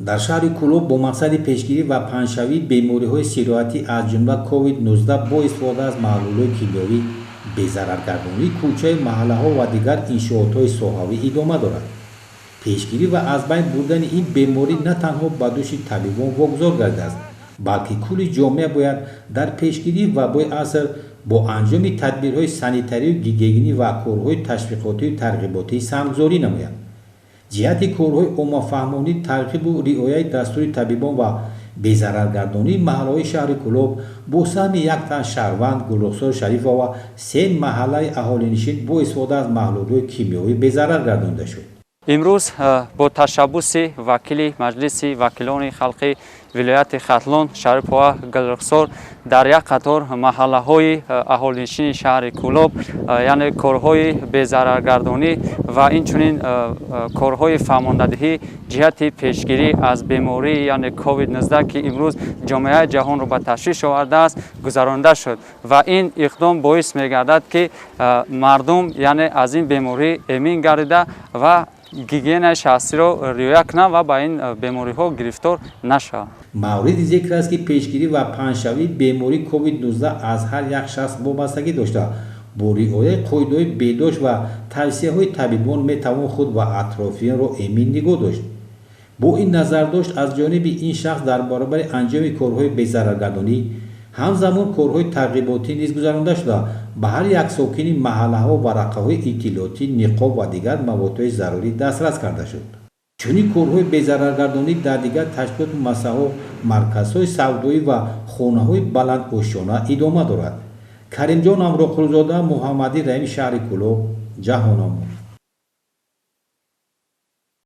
Дар шаҳри Кӯлоб бо мақсади пешгирӣ ва паҳншавии бемориҳои сироятӣ, аз ҷумла COVID-19, бо истифода аз маҳлулҳои кимиёвӣ безараргардонии кӯчаю маҳаллаҳо ва дигар иншоотҳои соҳавӣ идома дорад. Пешгирӣ ва аз байн бурдани ин беморӣ на танҳо ба дӯши табибон вогузор гардидааст, балки кулли ҷомеа бояд дар пешгирии вабои аср бо анҷоми тадбирҳои санитарию гигиенӣ ва корҳои ташвиқотию тарғиботӣ саҳмгузорӣ намояд. Ҷиҳати корҳои оммафаҳмонӣ, тарғибу риояи дастури табибон ва безараргардонии маҳаллаҳои шаҳри Кӯлоб бо саҳми як тан шаҳрванд Гулрухсор Шарифова се маҳаллаи аҳолинишин бо истифода аз маҳлулҳои кимиёвӣ безарар гардонида шуд. Имрӯз бо ташаббуси вакили Маҷлиси вакилони халқи вилояти Хатлон Шарипова Гулрухсор дар як қатор маҳаллаҳои аҳолинишини шаҳри Кӯлоб, яъне корҳои безараргардонӣ ва инчунин корҳои фаҳмондадиҳӣ ҷиҳати пешгирӣ аз бемории, яъне COVID-19, ки имрӯз ҷомеаи ҷаҳонро ба ташвиш овардааст, гузаронида шуд. Ва ин иқдом боис мегардад, ки мардум, яъне аз ин беморӣ эмин гардида ва гигиенаи шахсиро риоя кунанд ва ба ин бемориҳо гирифтор нашаванд. Мавриди зикр аст, ки пешгирӣ ва паҳншавии бемории COVID-19 аз ҳар як шахс вобастагӣ дошта, бо риояи қоидаҳои беҳдошт ва тавсияҳои табибон метавон худ ва атрофиёнро эмин нигоҳ дошт. Бо ин назардошт аз ҷониби ин шахс дар баробари анҷоми корҳои безараргардонӣ ҳамзамон корҳои тарғиботӣ низ гузаронида шуда, ба ҳар як сокини маҳаллаҳо варақаҳои иттилоотӣ, ниқоб ва дигар маводҳои зарурӣ дастрас карда шуд. Чунин корҳои безараргардонӣ дар дигар ташкилоту муассисаҳо, марказҳои савдоӣ ва хонаҳои баландошёна идома дорад. Каримҷон Амроқулзода, Муҳаммадӣ Раими, шаҳри Кӯлоб, Ҷаҳономо.